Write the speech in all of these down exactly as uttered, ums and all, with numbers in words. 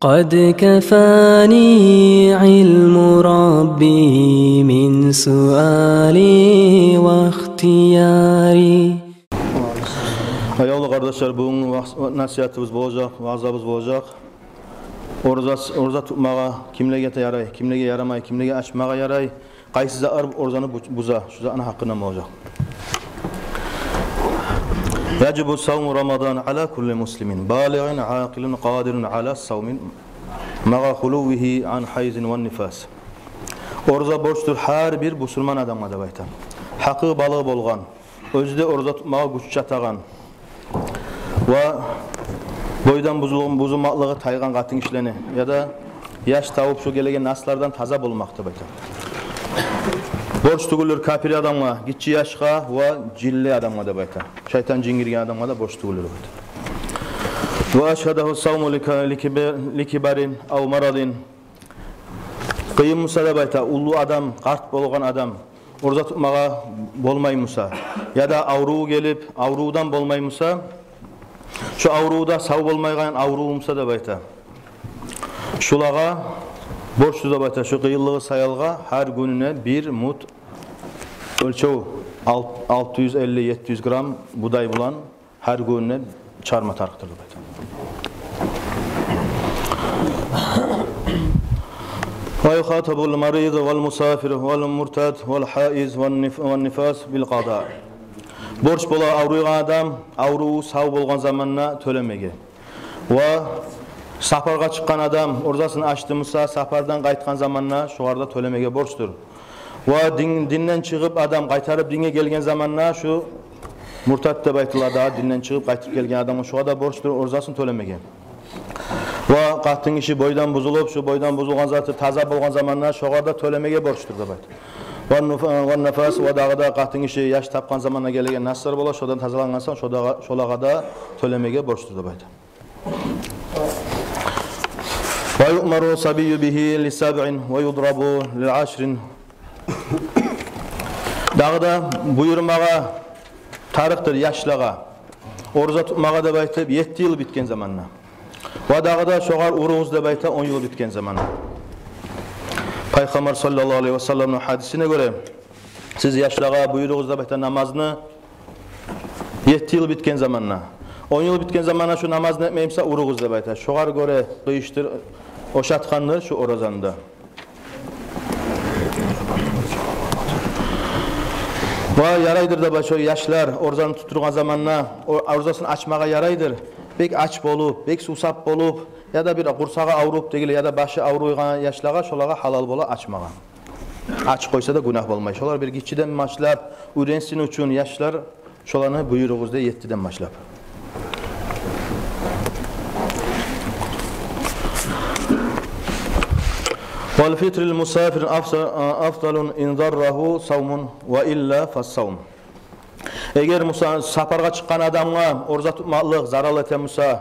قد كفاني علم ربي من سؤالي واختياري. Аявлу къардашлар, бугюн вагъз-, насигьатыбыз болажакъ, ваъзабыз болажакъ. Ораза, ораза тутмагъа кимлеге де ярай, кимлеге ярамай, кимлеге ачмагъа ярай, къайсы затлар оразаны бу-, буза, шу затны гьакъында болажакъ. يجب صوم رمضان على كل مسلم بالغ عاقل قادر على الصوم مع خلوه عن حيض ونفاس. Ораза борчдур гьар бир бусурман адамгъа деп айта. Гьакъы балыкъ болгъан, оьзю де ораза тутмагъа гюч чатагъан ва бойдан бузулгъан, бузулмакълыгъы тайгъан къатынгишилени, яда яш тавуп шу гелеген наслардан таза болмакъ деп айта. Борч тюгюлдюр капир адамгъа, гиччи яшгъа ва жинли адамгъа деп айта. Шайтан, жин гирген адамгъа да борч тюгюлдюр деп айта. وأشهده الصوم لك-, لكب-, لكبر أو مرض. Къыйын буса деп айта, уллу адам, къарт болгъан адам ораза тутмагъа болмай буса, яда аврув гелип, аврувдан болмай буса, шу аврув да сав болмайгъан аврув буса деп айта, шулагъа борчдур деп айта, шу къыйынлыгъы саялгъа гьар гюнюне бир мут оьлчев, ал-, алты юз элли, етти юз грамм будай булан гьар гюнюне чыгъарма тарыкъдыр деп айта. ويخاطب المريض والمسافر والمرتد والحائض والنف-, والنفاس بالقضاء. Борч бола авруйгъан адам авруву сав болгъан заманда тёлемеге. Ва сапаргъа чыкъгъан адам оразасын ачды буса, сапардан къайтгъан заманда шогъар да тёлемеге борчдур. Ва дин, динден чыгъып адам къайтарып динге гелген заманда, шу муртад деп айтыла дагъы, динден чыгъып къайтып гелген адамгъа, шогъар да борчдур оразасын тёлемеге. Ва къатынгиши бойдан бузулуп, шу бойдан бузулгъан заты таза болгъан заманда шогъар да тёлемеге борчдур деп айта. Ва нуф-, ва нафас, ва дагъы да къатынгиши яш тапгъан заманда гелеген наслар бола, шодан тазалангъан сонг, шо дагъы, шолагъа да тёлемеге борчдур деп айта. ويؤمر الصبي به لسبع ويضرب لعشر. Дагъы да буюрмагъа тарыкъдыр яшлагъа ораза тутмагъа деп айтып, етти йыл битген заманда. Ва дагъы да шогъар уругъуз деп айта, он йыл битген заманда. Пайхаммар саллаллагьу алайгьи ва салламны гьадисине гёре, сиз яшлагъа буюругъуз деп айта намазны, етти йыл битген заманда. Он йыл битген заманда шу намазны этмей буса, уругъуз деп айта. Шогъар гёре къыйышдыр, ошатгъандыр шу оразаны да. Ва ярайдыр деп айта, шо яшлар оразаны тутдургъан заманда, о-, оразасын ачмагъа ярайдыр. Бек ач болуп, бек сувсап болуп, яда бир къурсагъы авруп дегиле, яда башы авруйгъан яшлагъа, шолагъа гьалал бола ачмагъа. Ачып къойса да гюнагь болмай. Шолар бир гиччиден башлап уьйренсин учун яшлар, шоланы буюругъуз дей, еттиден башлап. والفطر للمسافر أفضل، أفضل إن ضره صوم وإلا فالصوم. Эгер муса-, сапаргъа чыкъгъан адамгъа ораза тутмакълыкъ зарал эте буса,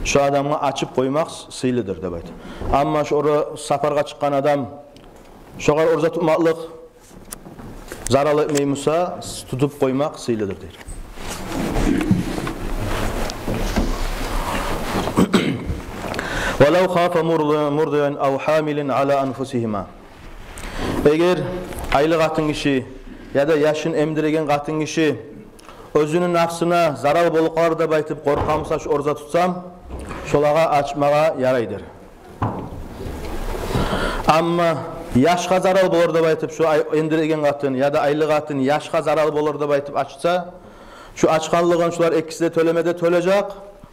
шо адамгъа ачып къоймакъ сыйлыдыр деп айта. Амма шо ора-, сапаргъа чыкъгъан адам, шогъар ораза тутмакълыкъ зарал этмей буса, тутуп къоймакъ сыйлыдыр дей. ولو خاف مرض-، مرضع أو حامل على أنفسهما. Эгер айлы къатынгиши яда яшын эмдиреген къатынгиши оьзюню напсына зарал болуп къалар деп айтып къоркъа буса, шу ораза тутсам, шолагъа ачмагъа ярайдыр. Амма яшгъа зарал болар деп айтып, шу ай-, эмдиреген къатын яда айлы къатын яшгъа зарал болар деп айтып ачса, шу ачгъанлыгъын шулар экиси де тёлеме де тёлежек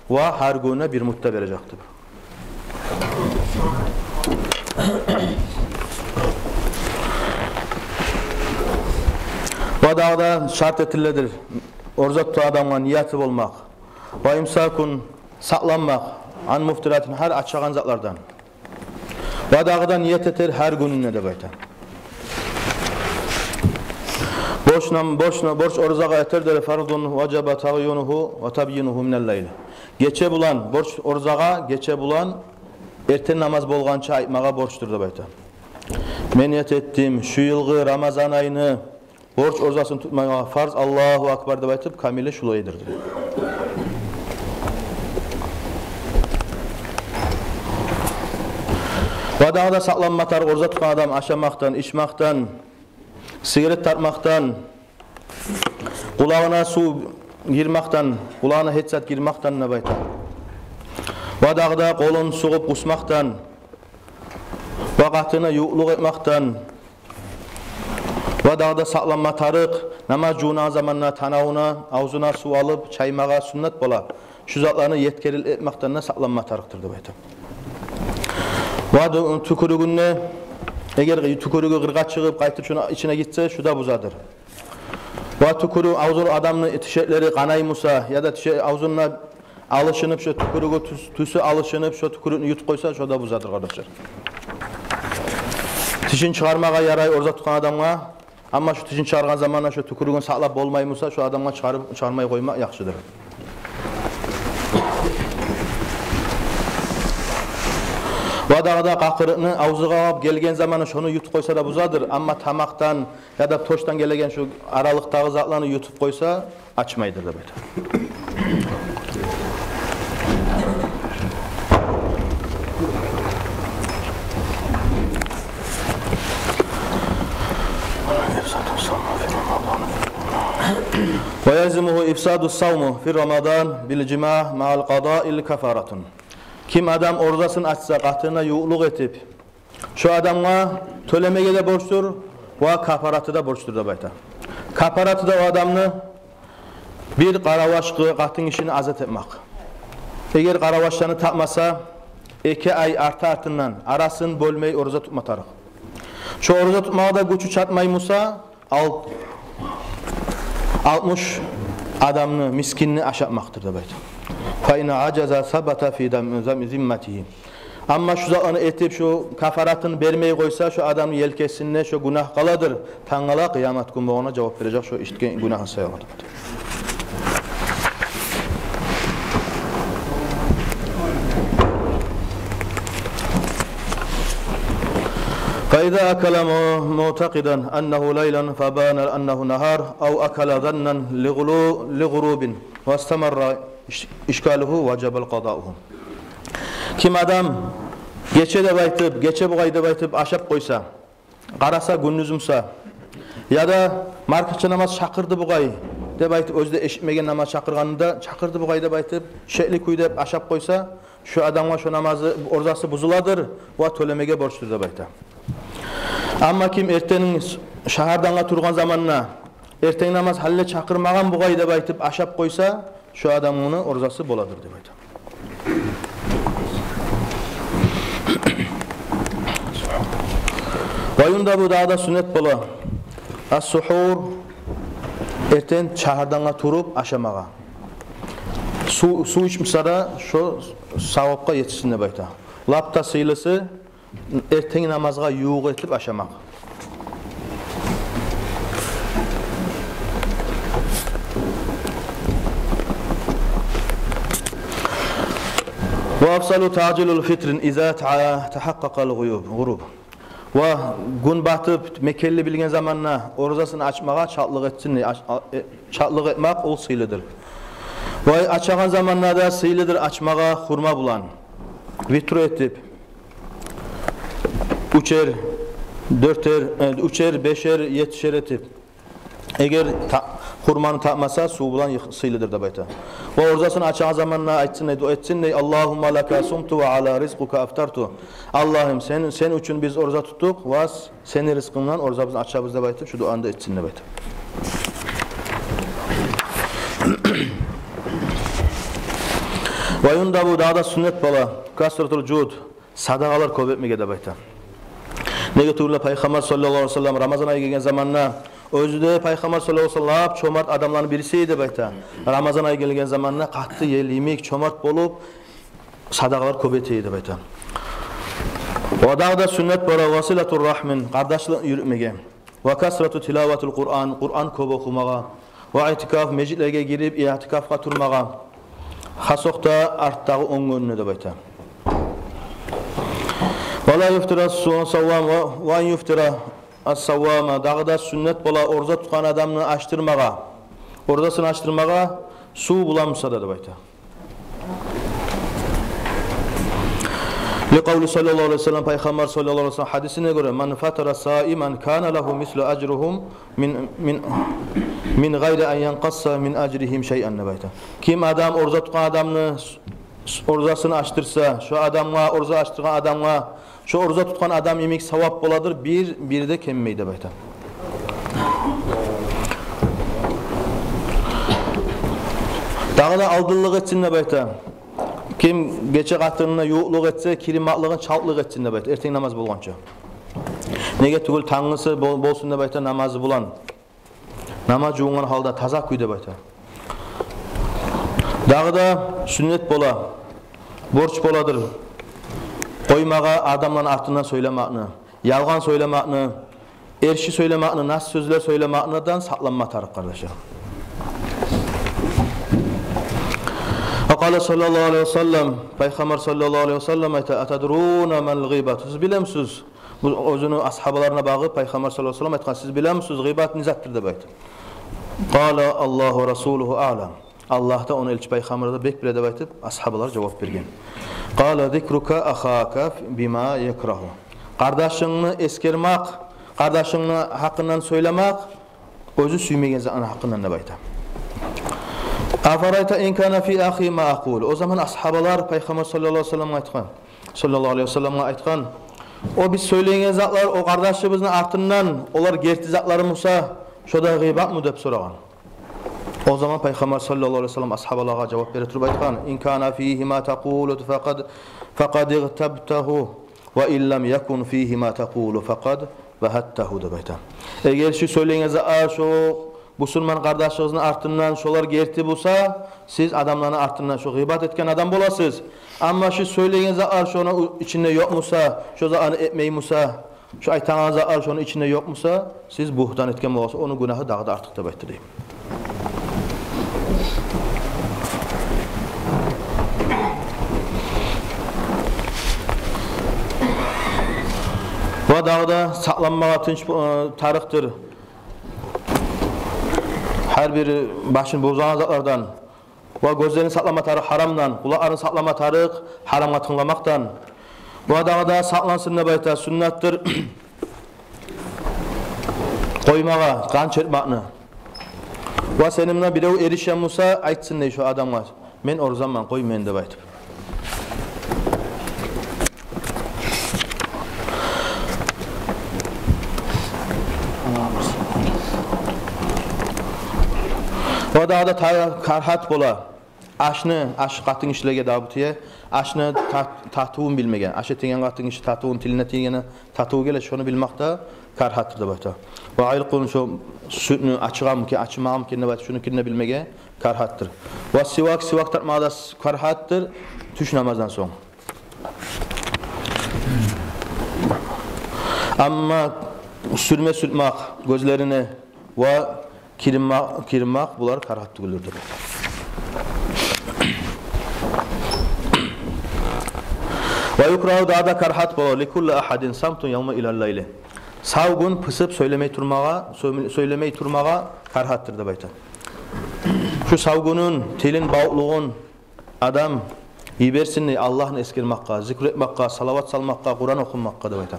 ва гьар гюнюне бир мутта бережекдир. Ва дагъы да шарт этиледир ораза тутагъан адамгъа нияты болмакъ. وإمساك, сакъланмакъ, عن مفطرات, гьар ачагъан затлардан. Ва дагъы да ният этер гьар гюнюне деп айта. Борч нам-, борч на-, борч оразагъа этер дери فرض وجب تعيينه وتبيينه من الليل. Гече булан, борч оразагъа гече булан эртен намаз болгъанча айтмагъа борчдур деп айта. Мен ният этдим шу йылгъы Рамазан айны борч оразасын тутмагъа фарз, Аллагьу акбар деп айтып, камили шулай эдир деп. Ва дагъы да сакъланма тарыкъ ораза тутгъан адам ашамакъдан, ичмакъдан, сигарет тартмакъдан, къулагъына сув гирмакъдан, къулагъына гьеч зат гирмакъдан деп айта. Ва дагъы да къолун сугъуп къусмакъдан, ва къатынына ювукълукъ этмакъдан, ва дагъы да сакъланма тарыкъ намаз жувунагъан заманда танавуна, авзуна сув алып чаймагъа суннат бола. Шу затланы еткерил этмакъдан да сакъланма тарыкъдыр деп айта. Ва ду-, тюкюрюгюнде, эгер тюкюрюгю къыргъа чыгъып, къайтып шуну ичине гитсе, шу да бузадыр. Ва тюкюрюк, авзу адамны тишеклери къанай буса, яда тише-, авзунда алышынып, шо тюкюрюгю тюс-, тюсю алышынып, шо тюкюрюкню ютуп къойса, шо да бузадыр, къардашлар. Тишин чыгъармагъа ярай ораза тутгъан адамгъа, амма шо тишин чыгъаргъан заманда шо тюкюрюгюн сакълап болмай буса, шо адамгъа чыгъарып, чыгъармай къойма яхшыдыр. Ва дагъы да къакъырыкъны авзугъа алып гелген заманда шону ютуп къойса да бузадыр, амма тамакъдан яда тёшден гелеген шо аралыкъдагъы затланы ютуп къойса, ачмайдыр деп айта. ويلزمه إفساد الصوم في رمضان بالجماع مع القضاء الكفارة. Ким адам оразасын ачса, къатынына ювукълукъ этип, шо адамгъа тёлемеге де борчдур, ва кафараты да борчдур деп айта. Кафараты да о адамны бир къаравашгъы къатын гишини азат этмек. Эгер къаравашланы тапмаса, эки ай арты-артындан арасын бёлмей ораза тутма тарыкъ. Шо ораза тутмагъа да гючю чатмай буса, ал-, алтмыш адамны, мискинни ашатмакъдыр деп айта. فإن عجز ثبت في ذم-، ذم-، ذمته. Амма шу затланы этип, шу кафаратын бермей къойса, шу адамны елкесинде шу гюнагь къаладыр. Тангала къыямат гюн болгъанда жавап бережек шу этген гюнагьы саялы. فإذا أكل م-، معتقدا أنه ليل فبان أنه نهار أو أكل ظنا لغلو-، لغروب واستمر إش-، إشكاله وجب القضاء. Ким адам гече деп айтып, гече бугъай деп айтып ашап къойса, къараса гюндюз буса, яда маркача намаз чакъырды бугъай деп айтып, оьзю де эшитмеген намаз чакъыргъанында, чакъырды бугъай деп айтып, шекли кюйде ашап къойса, шу адамгъа шу намазы, оразасы бузуладыр ва тёлемеге борчдур деп айта. Амма ким эртенинг шагьардангъа тургъан заманда, эртен намаз гьали чакъырмагъан бугъай деп айтып ашап къойса, шу адамны оразасы боладыр деп айта. ويندب, дагъы да суннат бола, السحور, эртен шагьардангъа туруп ашамагъа. Сув, сув ичмесе де, шо савапгъа етишсин деп айта. Лап да сыйлысы, эртен намазгъа ювукъ этип ашамакъ. وأفضل تعجيل الفطر إذا تع-، تحقق الغيوب، غروب. Ва гюн батып, мекенли билген заманда оразасын ачмагъа чалтлыкъ этсин, ач-, а-, э, чалтлыкъ этмек ол сыйлыдыр. Ва ачагъан заманда да сыйлыдыр ачмагъа хурма булан. Витру этип, уьчер, дёртер, э, уьчер, бешер, етишер этип. Эгер та-, хурманы тапмаса, сув булан йых-, сыйлыдыр деп айта. Ва оразасын ачагъан заманда айтсын дей, дуа этсин дей: اللهم لك صمت وعلى رزقك أفطرت. Аллагьым, сен, сен учун биз ораза тутдукъ, ва с-, сени рызкъынгдан оразабызны ачабыз деп айтып, шу дуаны да этсин деп айта. ويندب, дагъы да суннат бола, كثرة الجود, садагъалар кёп этмеге деп айта. Неге тюгюл де Пайхаммар саллаллагьу алайгьи ва саллам Рамазан ай гелген заманда, оьзю де Пайхаммар саллаллагьу алайгьи ва саллам лап чомарт адамланы бириси эди деп айта. Рамазан ай гелген заманда къатты ел йимик чомарт болуп, садагъалар кёп эте эди деп айта. Ва дагъы да суннат бола وصلة الرحم, къардашлыкъ юрютмеге. وكثرة تلاوة القرآن, Къуран кёп охумагъа. Ва иътикаф, межитлеге гирип, иътикафгъа турмагъа. Хасокъда артдагъы он гюнюне деп айта. ولا يفطر الصوام, ва, وأن يفطر الصوام, дагъы да суннат бола ораза тутгъан адамны ачдырмагъа. Оразасын ачдырмагъа сув булан буса да деп айта. Ли къавли саллаллагьу алайгьи ва саллам, Пайхаммар саллаллагьу алайгьи ва саллам гьадисине гёре: «Ман фаттара саиман кана лагьу мислу ажригьим мин, мин, мин гъайри ан янкъусса мин ажригьим шайъан», — деп айта. Ким адам ораза тутгъан адамны с-, с-, оразасын ачдырса, шо адамгъа, ораза ачдыргъан адамгъа шо ораза тутгъан адам йимик савап боладыр, бир, бир де кемимей деп айта. Дагъы да алдынлыкъ этсин деп айта. Ким гече къатынына ювукълукъ этсе, киринмакълыгъын чалтлыкъ этсин деп айта, эртен намаз болгъанча. Неге тюгюл, тангысы бол-, болсун деп айта намазы булан. Намаз жувунгъан гьалда, таза кюй деп айта. Дагъы да сюннет бола, борч боладыр къоймагъа адамланы артындан сёйлемекни, ялгъан сёйлемекни, эрши сёйлемекни, нас сёзлер сёйлемекден сакъланма тарыкъ, къардашлар. Ва къала саллаллагьу алайгьи ва саллам, Пайхаммар саллаллагьу алайгьи ва саллам айта: «Атадруна мал гъибат?» Сиз билемисиз? Бу оьзюню асгьабаларына багъып Пайхаммар саллаллагьу алайгьи ва саллам айтгъан: «Сиз билемисиз, гъибат не затдыр?» — деп айтып. Къала: «Аллагьу ва расулугьу аълам». Аллагь да, ону элчи Пайхаммар да бек биле деп айтып, асгьабалар жавап берген. Къала: «Зикрука ахака бима якрагьу». Къардашынгны эсгермек, къардашынгны гьакъындан сёйлемек, оьзю сюймеген затны гьакъындан деп айта. «Афарайта ин кана фи ахи ма акъул». О заман асгьабалар Пайхаммар саллаллагьу алайгьи ва салламгъа айтгъан, саллаллагьу алайгьи ва салламгъа айтгъан: «О биз сёйлейген затлар о къардашыбызны артындан, олар герти затлар буса, шо да гъибатмы?» — деп сорагъан. О заман Пайхаммар саллаллагьу алайгьи ва саллам асгьабалагъа жавап бере туруп айтгъан: «Ин кана фигьи ма такъулу факъад, факъад игътабтагьу, ва ин лам якун фигьи ма такъулу факъад багьаттагьу», — деп айта. Эгер шо сёйлейген затлар шо бусурман къардашыгъызны артындан шолар герти буса, сиз адамланы артындан шо гъибат этген адам боласыз. Амма шо сёйлейген затлар шону ичинде ёкъ буса, шо затланы этмей буса, шо айтагъан затлар шону ичинде ёкъ буса, сиз бугьтан этген боласыз, ону гюнагьы дагъы да артыкъ деп айтды дей. Ва дагъы да сакъланмагъа тынч, э, тарыкъдыр гьар бир башын бузагъан затлардан. Ва гёзлерин сакълама тарыкъ гьарамдан, къулакъларын сакълама тарыкъ гьарамгъа тынгламакъдан. Ва дагъы да сакълансын деп айта, сюннетдир къоймагъа къан чертмекни. Ва сени булан бирев эришген буса, айтсын дей шо адамгъа: «Мен оразаман, къой мени», — деп айтып. Ва дагъы да та-, карагьат бола. Ашны, аш къатынгишилеге дагъы бу тие, ашны тат-, татывун билмеге. Аш этеген къатынгиши татывун, тилине тийгени татыву геле, шону билмек де карагьатдыр деп айта. Ва илкъун, шо сютню ачыгъамы экен, ачымагъамы экен деп айтып, шону киринде билмеге карагьатдыр. Ва сивак, сивак тартмагъа да с-, карагьатдыр тюш намаздан сонг. Амма сюрме сюртмек гёзлерине ва киринмек, киринмек, булар карагьат тюгюлдюр деп. Ва юкрагьу, дагъы да карагьат бола, ликулли ахадин самтун явма илал лайли. Сав гюн пысып сёйлемей турмагъа, сёйле-, сёйлемей турмагъа карагьатдыр деп айта. Шу сав гюнюн, тилин, бавукълугъун адам йиберсин дей Аллагьны эсгермекге, зикру этмекге, салават салмакъгъа, Къуран охумакъгъа деп айта.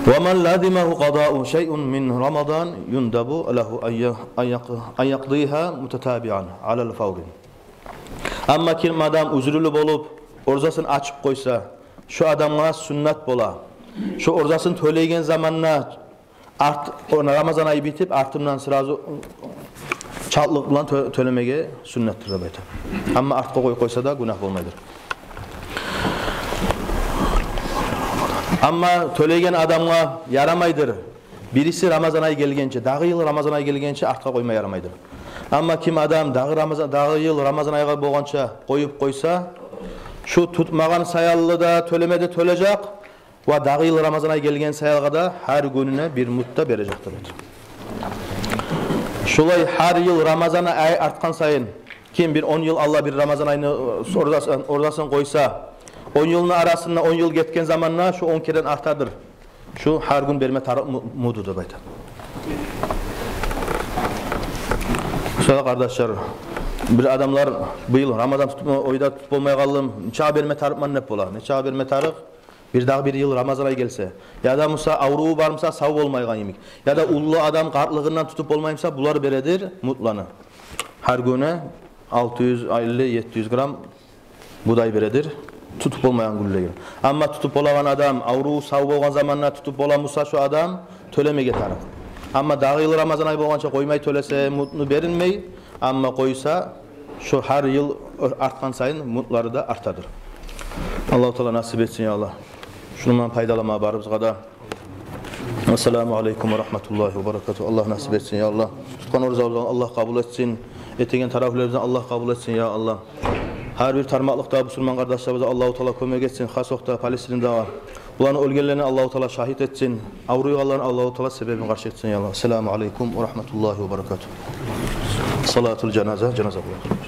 Ва ман лазимагьу къадау шайъун мин Рамадан юндабу лагьу ан я-, ан якъ-, ан якъдигьа мутатабиан алал фаври. Амма ким адам уьзрюлю болуп, оразасын ачып къойса, шо адамгъа сюннет бола шо оразасын тёлейген заманда арт, ону Рамазан ай битип, артындан сразу чалтлыкъ булан тё-, тёлемеге сюннетдир деп айта. Амма артгъа къоюп къойса да гюнагь болмайдыр. Амма тёлейген адамгъа ярамайдыр. Бириси Рамазан ай гелгенче, дагъы йыл Рамазан ай гелгенче артгъа къойма ярамайдыр. Амма ким адам дагъы Рамазан, дагъы йыл Рамазан айгъа болгъанча къоюп къойса, шу тутмагъан саялы да тёлеме де тёлежек, ва дагъы йыл Рамазан ай гелген саялгъа да гьар гюнюне бир муд да бережекдир. Шулай гьар йыл Рамазан ай артгъан сайын, ким бир он йыл алда бир Рамазан айны, э, оразасын, оразасын къойса, он йылны арасында он йыл гетген заманда шу он керен артадыр. Шу гьар гюн берме тарыкъ му-, муду деп айта. Шолай, къардашлар, Бир адамлар быйыл Рамазан тутуп, ойда тутуп болмай къалдым, нечагъа берме тарыкъман деп бола. Нечагъа берме тарыкъ? Бир дагъы бир йыл Рамазан ай гелсе. Яда буса авруву бар буса, сав болмайгъан йимик. Яда уллу адам къартлыгъындан тутуп болмай буса, булар бередир мутланы. Гьар гюню алты юз, элли, етти юз грамм будай бередир, тутуп болмайгъан гюнлеге. Амма тутуп болагъан адам, авруву сав болгъан заманда тутуп бола буса, шо адам тёлемеге тарыкъ. Амма дагъы йыл Рамазан ай болгъанча къоймай тёлесе, мутну берилмей, амма къойса, шо гьар йыл артгъан сайын мутлары да артадыр. Аллагьу Таала насип этсин, я Аллагь. Шундан пайдаланма барыбызгъа да. Ассаламу алейкум ва рагьматуллагьи ва баракатугь. Аллагь насип этсин, я Аллагь. Тутгъан оразабызны Аллагь къабул этсин. Этеген таравигьлерибизни Аллагь къабул этсин, я Аллагь. Гьар бир тармакълыкъда бусурман къардашларыбызгъа Аллагьу Таала кёмек этсин, хас окъда Палестинадагъы. Буланы оьлгенлерин Аллагьу Таала шагьит этсин. Авруйгъанланы Аллагьу Таала себебин къаршы этсин, я Аллагь. Ассаламу алейкум ва рагьматуллагьи ва баракатугь. Салатул жаназа, жаназа къылайыкъ.